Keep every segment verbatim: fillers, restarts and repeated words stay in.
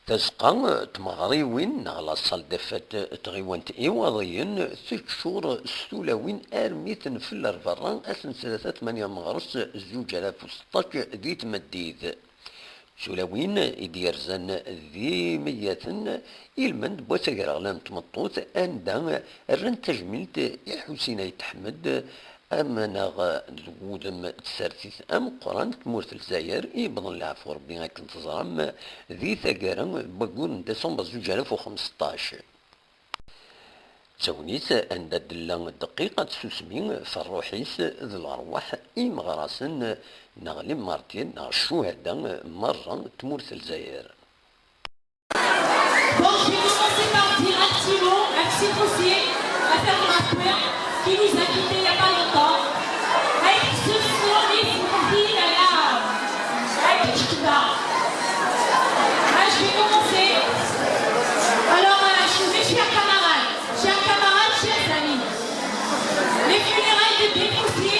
Tazeqqa n tmeɣriwin neɣ la salle des fêtes n tɣiwant Iwaḍiyen teččur s tulawin armi tenfel ar berra ass n ttlata tmanya meɣres zuǧ alaf u seṭṭac di tmeddit. Tulawin i d-yerzan d imeyyaten ilmend n wass agraɣlan n tmeṭṭut anda rran tajmilt i Ḥusin Ayt Ḥmed, amnaɣ deg wudem n tsertit ameqqran n tmurt n Lezzayer i yewwḍen leɛfu Rebbi akken teẓram di taggara n waggur n décembre zuǧ alaf u xemseṭṭac. D tagnit anda d-tella dqiqa n tsusmi f rruḥ-is d lerwaḥ imeɣrasen neɣ les martyrs neɣ ccuhada merra n tmurt n Lezzayer. Bon, je vais commencer par dire un petit mot, un petit conseil à Fernand Pouer, qui nous a quittés il n'y a pas longtemps. Avec ce son, il faut dire la, avec tout ça. Ah, je vais commencer. Alors, euh, je- mes chers camarades, chers camarades, chers amis, les funérailles de Beppoussi,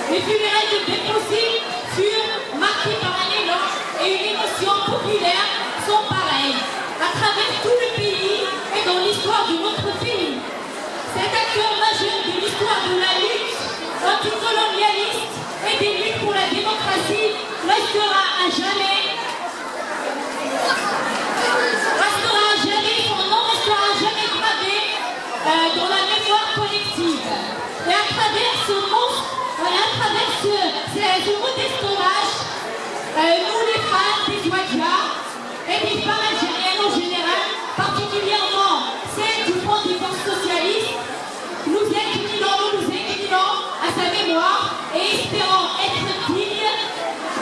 les funérailles de Beppoussi furent marquées par un élan et une émotion populaire sans pareil à travers tout le pays et dans l'histoire de notre pays. Cet acteur majeur de l'histoire de la lutte anticolonialiste et des luttes pour la démocratie restera à jamais, restera à jamais, son nom restera à jamais gravé, euh, dans la mémoire collective. Et à travers ce monstre, et à travers ce, ce, ce modeste hommage, euh, nous les femmes des Ouadia et des femmes algériennes en général, particulièrement celles du Front des forces socialistes, nous inclinons, nous nous inclinons à sa mémoire et espérons être dignes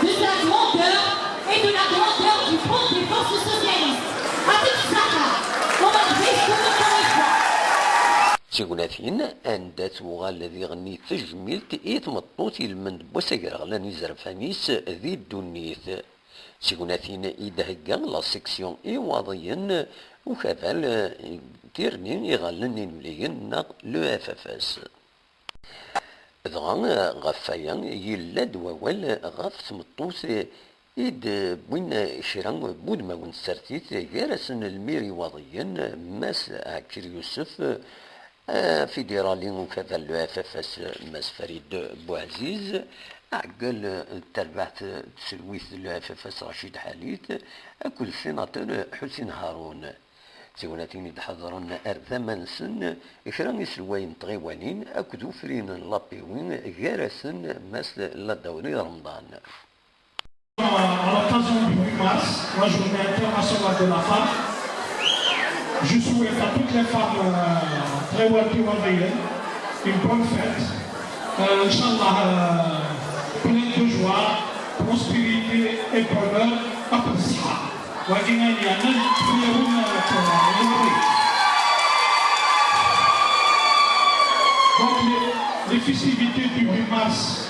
de sa grandeur et de la grandeur du Front des forces socialistes. Avec ça, on va rester encore une fois. Tignatin anda tuɣal diɣen tejmilt i tmeṭṭut ilmend n wass agraɣlan izerfan-is di ddunit. Tignatin i d-thegga la section Iwaḍiyen Ukabar, tirni iɣallen inmliyen neɣ le F F S. Dɣa ɣef waya yella-d wawal ɣef tmeṭṭut i d-wwin kra n wudmawen n tsertit, gar-asen lmir Iwaḍiyen Mass Ɛekki Yusef, afidirali ukabar le F F S Mass Farid Buɛziz, aɛeggal n terbaɛt n tselwit le F F S Racid Ḥalit akked sénateur Ḥusin Harun. D tignatin i d-ḥeḍren ar tama-nsen kra iselwayen n tɣiwanin akked ufrin n l'A P W, gar-asen Mass Ladawri Remḍan. À l'occasion du huit mars, la journée internationale de la femme, je souhaite à toutes les femmes euh, très iwaḍiyennes une bonne fête. Euh, Inch'Allah, euh, pleine de joie, prospérité et bonheur. Après ça, donc les, les festivités du huit mars,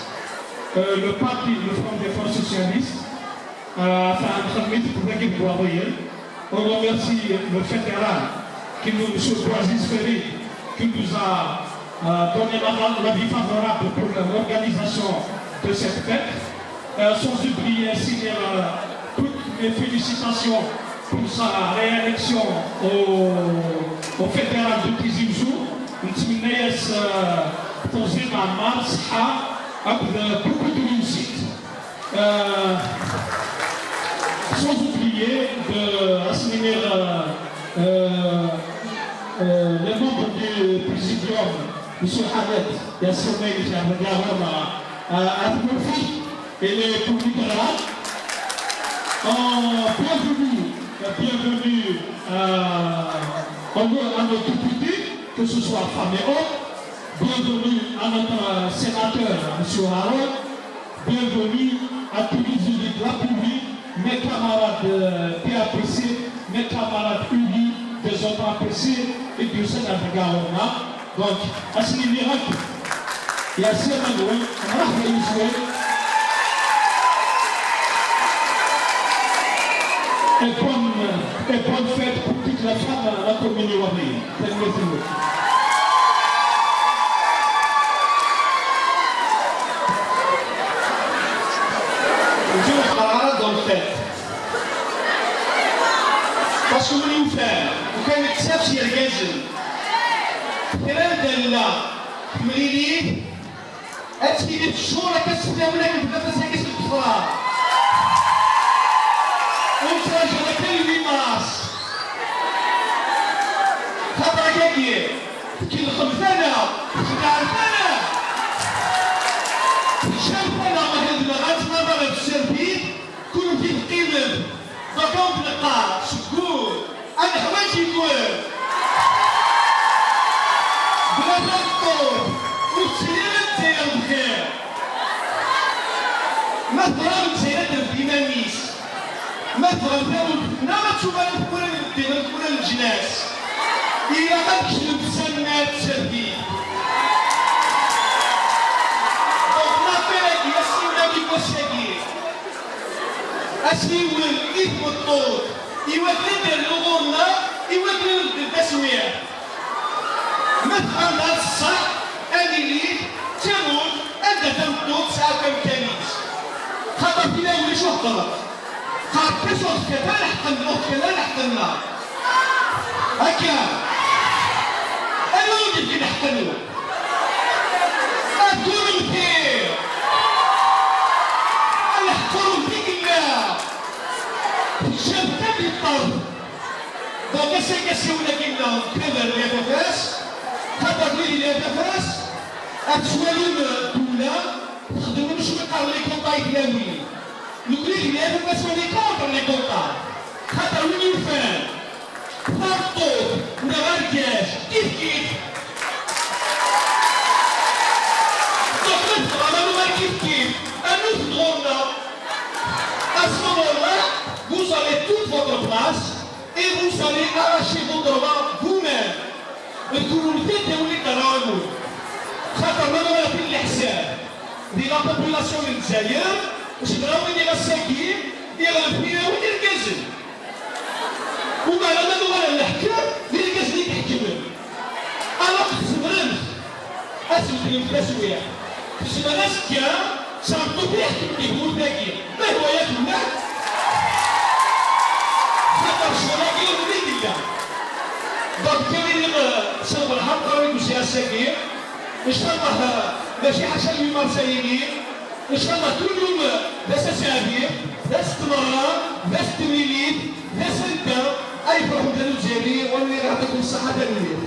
euh, le parti, le Front des Forces Socialistes, euh, enfin, en train de mettre pour la guerre pour Gabriel. On remercie le fédéral qui nous, M. Boaziz Ferry, qui nous a euh, donné la- l'avis favorable pour l'organisation de cette fête. Euh, sans oublier, signer euh, toutes mes félicitations pour sa réélection au, au fédéral de Tizi Ouzou. نتمنى ياس توزيع مع الصحة أكد beaucoup de réussite. Euh, sans oublier de assigner euh, euh, euh, les membres du présidium, M. Hamed, Yassine, Ahmed Murphy et les communicants. Euh, bienvenue, euh, bienvenue euh, à nos, à nos députés, que ce soit femmes et hommes. Bienvenue à notre euh, sénateur, M. Harold. Bienvenue à tous les élus de la République, mes camarades euh, P A P C, mes camarades élus des autres A P C et du Sénat de Gaona. Donc, asini lirak, ya sirman wen, rahwa yiswen. Et bonne, et bonne fête pour toute la femme à la commune Iwaḍiyen. Tanemmirt-nwen. Ur qqareɣ ara bonne fête. Win yufan, ukan nettaf s yergazen. Kra n dalla, temlilit, ad tili teccuṛ akka s tlawen akken tebda tasa-agi seg ṭṭfer. Ur nettṛaǧu akka le huit mars. Xaṭer akkagi, tkellxem fell-aɣ, txedɛem fell-aɣ. Teččam fell-aɣ, ma d-neɣ ad tnaḍer ɣef tsertit, kunemti teqqimem. Beṛka ur d-neqqar, seg wul, ad neḥwaǧ yiwen. Bla tameṭṭut, ur tettili ara Lezzayer bxir. Ma tebɣa Lezzayer ad d-taf iman-is, ma tebɣa tawet, neɣ ad tuɣal am tmura n ddin, am tmura n leǧnas, ilaq ad kecmen s annat tsertit. Donc, l'appel-agi, asiwel-agi n wass-agi, asiwel i tmeṭṭut, i wakken ad d-ternu ɣur-neɣ, i wakken ad nbeddel taswiɛt. Ma tebɣam ad ṣṣeḥ, ad nili d tamurt anda tameṭṭut tesɛa akk amkan-is. Xaṭer tila ulac ur heddret. Xaṭer ur tefka ara leḥq-nneɣ, ur tefka ara leḥq-nneɣ. Akka. Anwa ur d-yefki leḥq-nwen? Ad kunemti! Leḥqur di yella! Tejjam kan di ṭṭerf! Donc, ass-agi asiwel-agi-nneɣ, kkader di Lafafas, xaṭer di Lafafas, ad twalim ddula, txedmem acu i qqaren les quotas i tlawin. Nekkni di Lafafas, on est contre les quotas. Xaṭer win yufan, tameṭṭut neɣ argaz, kif kif. Donc, ma tebɣam ad nuɣal kif kif, rnut-d ɣur-neɣ. À ce moment-là, vous aurez toute votre place et vous allez arracher vos droits vous-même. D kunemti i d-yawin iqerra-nwen. Xaṭer ma nuɣal ɣef leḥsab di la population n Lezzayer, zedɣen win i ass-agi, iɣleb tira win irgazen. Umeɛna ma nuɣal ɣer leḥkem, d irgazen i iḥekmen. Alors tzemremt ad tbeddlemt taswiɛt. Tzemremt azekka d tameṭṭut i iḥekmen di tmurt-agi. Ma ihwa-yaken, xaṭer ccɣel-agi ur d-yella. Donc, kawin, eh, s lferḥ ameqqran i d-usiɣ ass-agi. Ncallah, eh, mačči ḥaca le huit mars-ayini. Ncallah, kullum d ass aseɛdi, d ass n tmeɣra, d ass n temlilit, d ass anda ay yefreḥ umdan uzzayri, wallah iɛṭikum ṣṣeḥḥa, tanemmirt.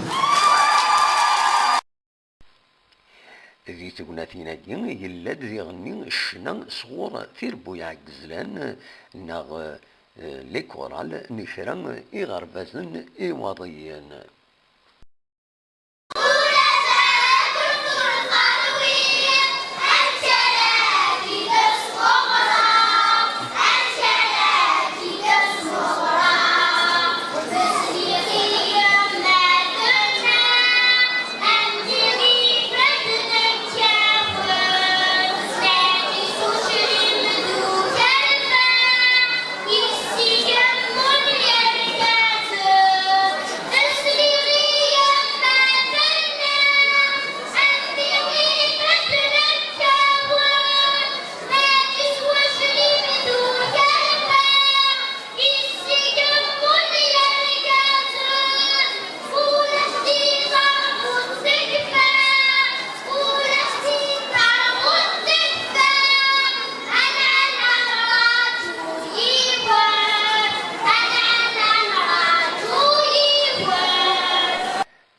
Di tegnatin-agi, yella-d diɣenni ccna sɣur Tirebbuyaɛ n Yezlan, neɣ, eh, les chorales n kra iɣerbazen iwaḍiyen.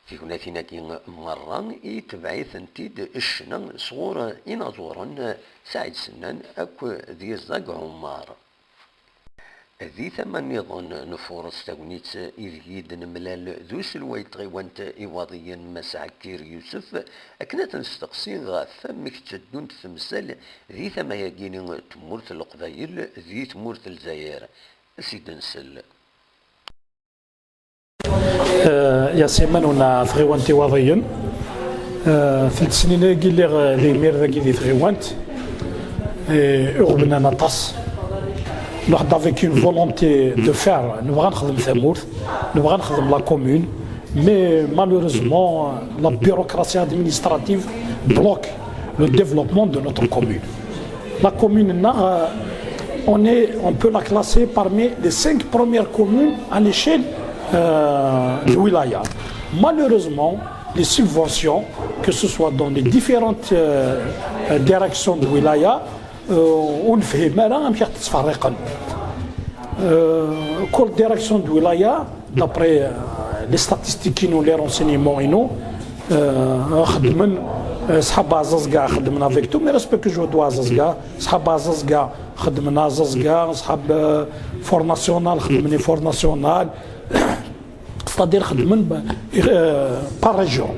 Tignatin-agi merra itbeɛ-itent-id ccna sɣur inaẓuren Saɛid Sennan akked Yiẓag Ɛumar. Di tama nniḍen, nfuṛes tagnit ideg i d-nemlal d uselway n tɣiwant Iwaḍiyen, Mass Ɛekkir Yusef, akken ad t-nesteqsi ɣef wamek tteddunt temsal di tama-agi n tmurt n Leqbayel di tmurt n Lezzayer. Ad s-id-nsel. Eh, Yasiman una tɣiwant Iwaḍiyen. Eh, telt snin-agi lliɣ, eh, d imir dagi di tɣiwant. Eh, ur bnan aṭas. Nruḥ-d avec une volonté de faire, nebɣa nexdem tamurt, nebɣa nexdem la commune, mais malheureusement la bureaucratie administrative bloque le développement de notre commune. La commune-nneɣ, eh, On est, on peut la classer parmi les cinq premières communes à l'échelle euh, de wilaya. Malheureusement, les subventions, que ce soit dans les différentes euh, euh, directions de wilaya, euh, ur nefhim ara amek i ɣ-ttferriqen. Euh, كل direction de wilaya, d'après euh, les statistiques inu, les renseignements inu, euh, xedmen euh, ṣḥab Aẓaẓga xedmen avec tous mes respects que je dois Aẓaẓga, ṣḥab Aẓaẓga xedmen Aẓaẓga, ṣḥab euh, Front National xedmen i Front National, c'est-à-dire xedmen euh, par région.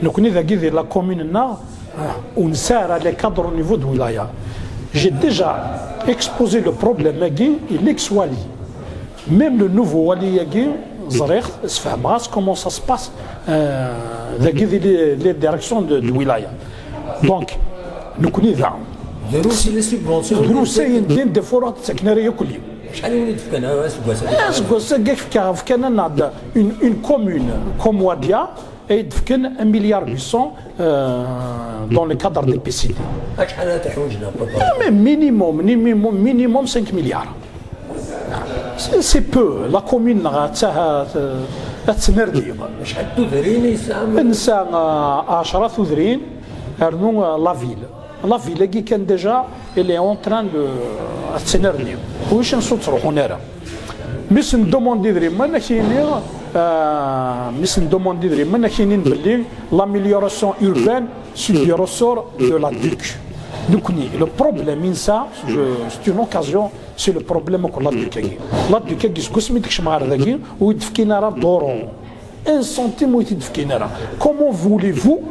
Nekkni dagi di la commune-nneɣ euh, ur nesɛi ara les cadres au niveau de wilaya. J'ai déjà exposé le problème-agi i l'ex-wali. Même le nouveau wali-agi, ẓriɣ, sfehmeɣ-as comment ça se passe euh, dagi di les, les directions de, de wilaya. Donc, nekkni da. Drus les subventions. Drus ayen din des fois ur ɣ-d-ttaken ara yakk-li. Acḥal i wen-d-fkan aseggas-agi? Aseggas-agi fkan-aneɣ-d une, une commune comme Wadia, ay d-fken un milliard huit cents euh, dans le cadre des P C D. Acḥal ara teḥwiǧem à peu près? Ah, mais minimum, minimum, minimum cinq milliards. C'est peu. La commune-nneɣ ad tennerdi. Acḥal n tudrin i tesɛam? Nesɛa ɛecra tudrin, rnu la ville. La ville-agi kan déjà, elle est en train de ad tennerni. Ulac ansa ur ttruḥun ara. Mi s-ndemande idrimen, ad k-yini, mi s-ndemande idrimen, ad k-yinin belli l'amélioration urbaine, c'est du ressort de la DUC. Nekkni, le problème i nesɛa, c'est une occasion, c'est le problème akked la DUC-agi. La DUC-agi, seg wasmi i d-tekcem ɣer dagi, ur yi-d-fkin ara d'euros. Un centime ur yi-t-id-fkin ara. Comment voulez-vous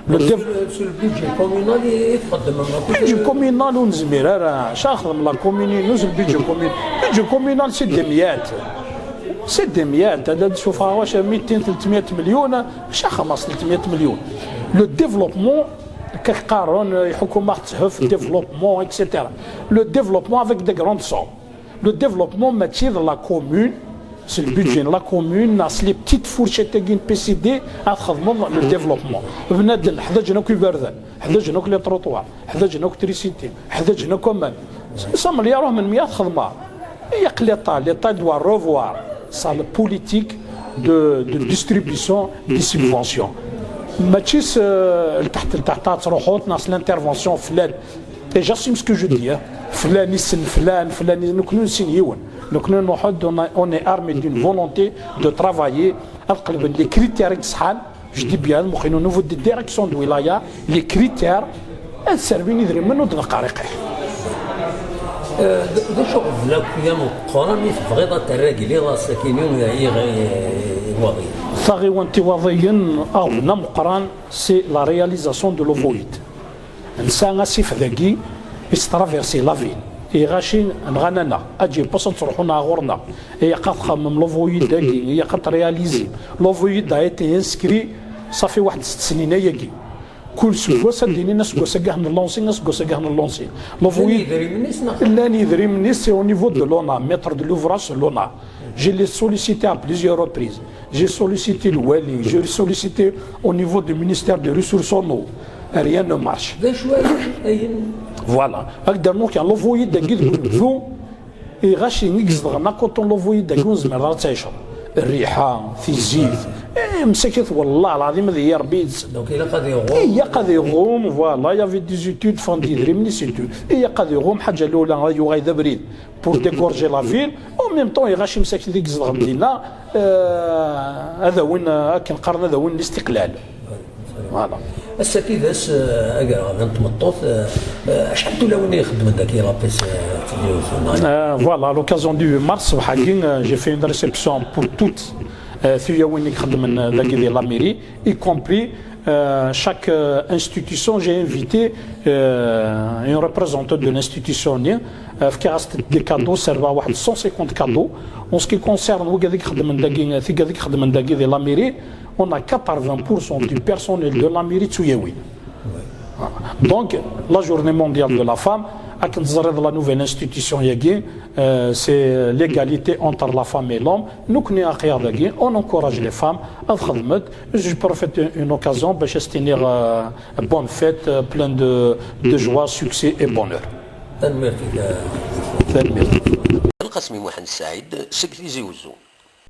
le dév... Sur le budget communal i txeddmem? Budget communal ur nezmir ara. Acu ara xedmeɣ la commune-inu s le budget communal? Budget communal c'est des miettes. C'est des miettes. Ad d-sufɣeɣ wacu mitin, tlettmya melyun. Acu ara xedmeɣ s tlettmya melyun? Le développement, akka qqaren, lḥukuma tettehef développement, et cetera. Le développement avec des grandes sommes. Le développement mačči d la commune, c'est le budget n la commune, neɣ s les petites fourchettes-agi n P C D ad txedmeḍ le développement. Bnadem, ḥdaǧen akk iberdan, ḥdaǧen akk les trottoirs, ḥdaǧen akk trisiti, ḥdaǧen akk aman. Cinq cents milliards, melmi ad txedmeḍ? Ilaq l'État, l'État doit revoir sa politique de, de distribution des subventions. Mačči s ltaḥt ltaḥt ad truḥuḍ neɣ s l'intervention flan. Et j'assume ce que je dis, hein. Flan issen flan, flan issen, nekkni ur nessin yiwen. Nekkni nruḥ-d, on a- on est armé d'une volonté de travailler, ad qelben les critères i yeṣḥan. Je dis bien, muxin au niveau des directions de wilaya, les critères, ad servin idrimen ur d-neqqar iqih. D acu aɣbel akk-ya meqqran i tebɣiḍ ad t-rregliḍ ass-akini i Iwaḍiyen? Taɣiwant Iwaḍiyen, aɣbel ameqqran, c'est la réalisation de l'ovoïde. Nesɛa asif dagi i s-traversi la ville. Iɣaci nɣan-aneɣ, aǧi pas ad ttruḥun ɣer ɣur-neɣ. Ilaq ad txemmem l'ovoïde-agi, ilaq ad t-réaliser. L'ovoïde a été inscrit, ça fait waḥed sett snin ayagi. Kul seggas ad d-inin aseggas-agi ad t-nlansi, aseggas-agi ad t-nlansi. L'ovoïde, llan idrimen-is, c'est au niveau de l'ONA, maître de l'ouvrage, c'est l'ONA. Je l'ai sollicité à plusieurs reprises. J'ai sollicité le wali, j'ai sollicité au niveau du ministère des Ressources en eau. Rien ne marche. D acu ay, ay... Voilà. Ad d-rnuɣ kan l'ovoïde-agi deg unebdu, iɣaci i izedɣen akk uṭṭun l'ovoïde-agi ur nezmir ara ad tɛiceḍ. Rriḥa, tizit, eh, msakit, wallah lɛadim ad iyi Rebbi yid-sen. Donc ilaq ad iɣum. Ilaq ad iɣum, voilà, il y avait des études, fɣen-d idrimen i s-études. Ilaq ad iɣum, ḥaǧa lula, ad yuɣal d abrid. Pour dégorger la ville, en même temps, iɣaci msakit i izedɣen dinna, euh, ad awin, euh, akken qqaren, ad awin listiqlal. Voilà. Ass-agi d ass, euh, agraɣlan n tmeṭṭut, euh, euh, acḥal n tulawin i ixeddmen dagi la P C, euh, Tizi Uzzu? Euh, voilà, à l'occasion du huit mars, ṣṣbeḥ-agi, euh, j'ai fait une réception pour toutes, euh, tulawin i ixeddmen, euh, dagi di la mairie, y compris, euh, chaque, euh, institution, j'ai invité, euh, une représentante de l'institution-nni, euh, fkiɣ-as des cadeaux, serbaɣ waḥed cent cinquante cadeaux. En ce qui concerne wigad i ixeddmen dagi, tigad i ixeddmen dagi di la mairie, on a quatre-vingts pour cent du personnel de la mairie d tuyawin. Voilà. Donc, la journée mondiale de la femme, akken teẓriḍ, la nouvelle institution-agi, euh, c'est l'égalité entre la femme et l'homme. Nekkni aql-aɣ dagi, on encourage les femmes ad xedment. Je profite une occasion bac ad s-iniɣ, euh, bonne fête, euh, pleine de, de joie, succès et bonheur. Tanemmirt-ik. Tanemmirt. Lqasmi Muḥend Saɛid seg Tizi Wezzu.